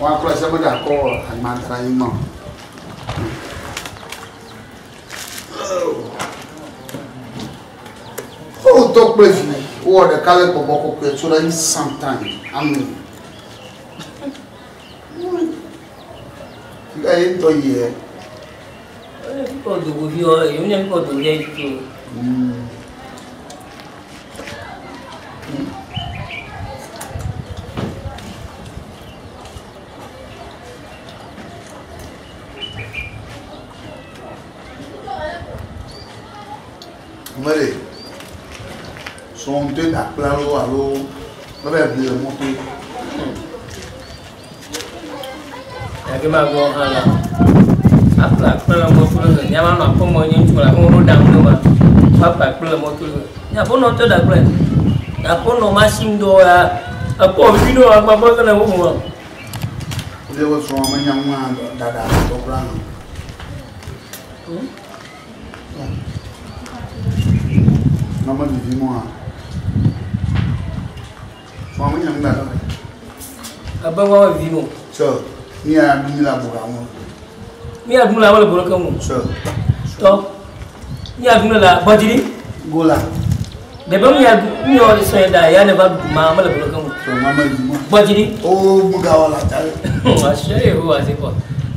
Woaklɔ asi me ɖakɔ agba da ɖe anyigba o. Wotɔ kple vi wowɔ ɖeka le gbɔgbɔ kɔkɔe tso ɖe anyi sometime. Amen. Fika ye ŋutɔ yie. Kɔ dogovi wɔ, yewo nye kɔ dogovi ayi to. Mele srɔ̃ŋutɔe da kpla loo alo meva yi ʋli le mɔto. Gake magblɔ hã la, akpla kple le mɔto le nye ma nɔ aƒeme nye ŋutsu le aƒeme ɖo ɖaŋu ne ma akpla kple le mɔto le nye aƒenɔ tɔ da kple nye aƒenɔ machine dɔ ya ekpɔ vi ɖo agbagba ke le wo me. Ɖe wo srɔ̃ menya ŋu hã dada dɔ kura hã. Mama vivi mo hã. Srɔ̃ menya ŋu dada. Ebe mama vivi mo. Sɔ mi ya ɖu mi la bo ga ŋu. Mi ya ɖu la wole bo ɖe ke ŋu. Sɔ. Tɔ. Mi ya ɖu la gbɔdzi. Gola. Ɖebe mi ya ɖu mi yɔ sɔe da ya ne va ɖu ma mele bo ɖe ke ŋu. Sɔ mama vivi mo. Gbɔdzi. O mu ga wɔ la ta. Asiɛ ye wo asi kɔ.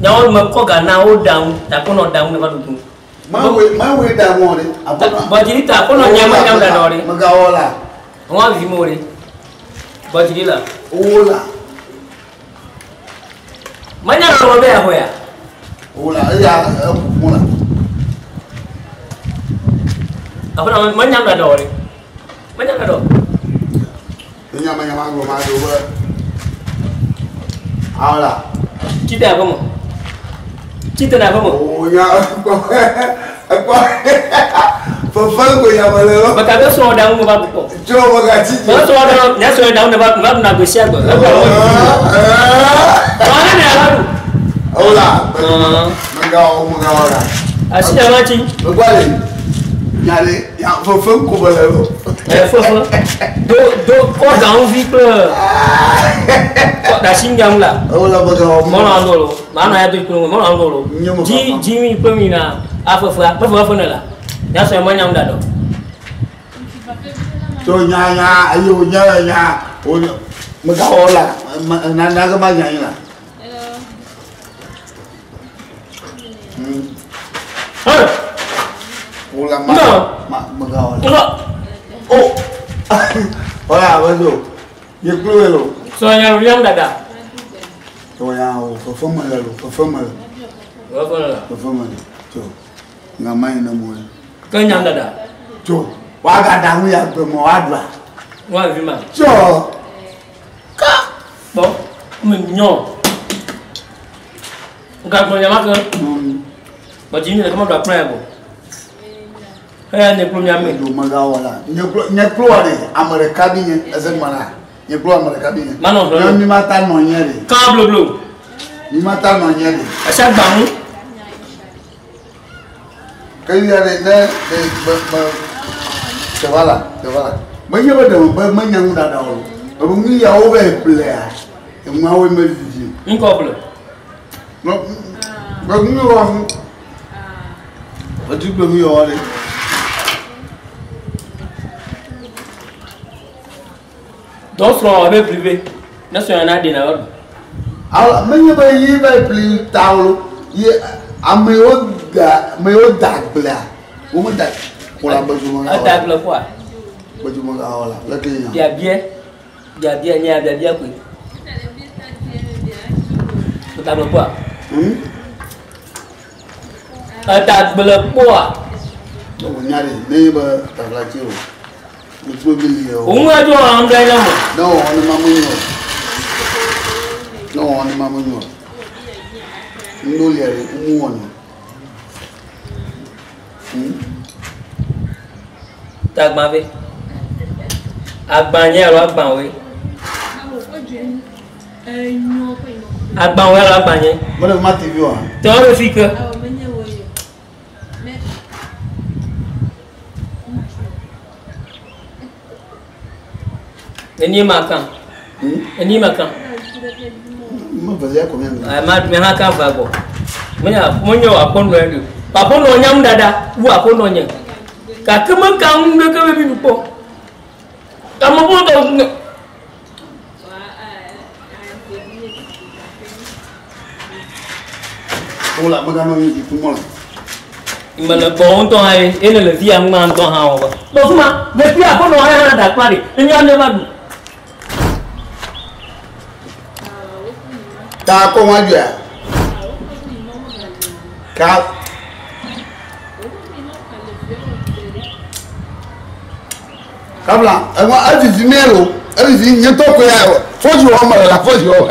Nyawo me kɔ ga na wo ɖa ŋu ta kɔ nɔ ɖa ŋu ne va ɖu. Mawe mawe da ŋu ɖe. Gbɔdzi ta kɔ nɔ nya me nya ɖa ɖe. Me ga wɔ la. Wɔn vivi mo ɖe. Gbɔdzi la. Owó la. Menya lɔlɔ be yaxɔe ya. Owó la eya eƒoƒu la. Aƒenɔ menya ɖa ɖe. Menya ɖa ɖe. Menya menya ma gblɔ ma do be. Awo la. Tsi te aƒeme. Tsi te na aƒeme. O nya ekpɔ ekpɔ fefe ko nya me le lɔ. Bɛka bɛ sɔrɔ ɖa ŋu va ɖu kpɔ. Tso me ga tsi te. Bɛ sɔrɔ ɖa nya sɔrɔ ɖa ŋu ne va va ɖu na gbe sia gbe. Ekpɔ wo. Wɔn ne ne va ɖu. Awo la. Mega wɔ mega wɔ la. Asi nya ma tsi. Megba le nya le ya fefe ko me le lɔ. Ɛ fefe do do kɔ gaŋuvi kple kɔ ɖasi nya ŋu la. Awo la mega wɔ. Mɔnɔ ando lo. Maa nɔ ya do kple mɔnɔ ando lo. Dzi dzi mi kple mi na afefea fefe fefe ne la. Nya sɔe menya ŋu ɖaɖɔ. Tso nya nya eye wo nya nya wo mega wɔ la na na ge ma nya yi la. Wo la ma ma mega wɔ la. O wala abe zo ye kplo ye lo. Sɔ nya lo nya ŋu ɖaɖa. Tso nya o fefe me le lo fefe me le. Fefe me le. Fefe me le tso nga ma yi ne mo le. Ke nya ŋu ɖaɖa. Tso woagaɖa nu ya gbe me woaɖua. Nua vivi ma. Tso ka. Kpɔ me nyɔ. Gagblɔ nya ma ke. Gbɔdzi mi le kama ɖu akplɔ ya gbɔ. Eya nye kplo mia me. Ɖo megawɔ la. Nye kplo nye kplo ɖe ame ɖeka bi nye eze ŋgɔ la. Nye kplo ame ɖeka bi nye. Manɔ hlɔ. Nye mi ma ta nɔ nye ɖe. Kan bloblo. Mi ma ta nɔ nye ɖe. Esia gba ŋu. Ke ya ɖe ne ɖe me me te va la te va la. Menye be ɖe be menya nu ɖaɖa o. Ebe nu yawo be ƒlea enuawoe me vivi. Ŋkɔ ƒle. Me me nu yawo ŋu. Edu kple nu yawo ɖe. Dɔ srɔ̃ be ʋli be ne srɔ̃ na ɖe na ɖu. Alo menye be ye va ʋli ta o ye amewo da amewo da agblea wo me da kplɔ agbedzome ga. Eda agble kɔa. Agbedzome ga wɔ la leke nya. Biabia biabia nye biabia koe. Eda agble kpɔa. Eda agble kpɔa. Ne wo nya ɖe ne ye be taglatsi o. Òun ajo àwọn ọmọdé náà mọ̀. Ne wɔ ne ma mu nyɔ. Ne wɔ ne ma mu nyɔ. Ŋdo lia ɖe mu wɔ ne. Tagba ve. Agba nye alo agba woe. Agba woe alo agba nye. Mele ma TV wa. Tɔwɔ be fi ke. Eni ma kan. Eni ma kan. Me velia ko mia. Ayi ma mi hã ka va gbɔ. Menye menye wò aƒenɔ ya ɖo. Aƒenɔ nyam ɖaɖa wu aƒenɔ nye. Gake meka ŋu ɖeke be mi ɖu kpɔ. Ame ƒe dɔ Wala meganɔ nye dziku mɔ le. Mele gbɔ ŋutɔ hã ye ene le via ŋma ŋutɔ hã wɔ be. Kpɔ fima, ɖevi aƒenɔ hã ɖa kpla ɖi. Enyo ne va ɖu. Ta kɔ ŋua dzɔa? Ka kabla eŋua evivi mɛ lo evivi nye ŋutɔ koe ya fɔdzi wɔm mele la fɔdzi wɔm.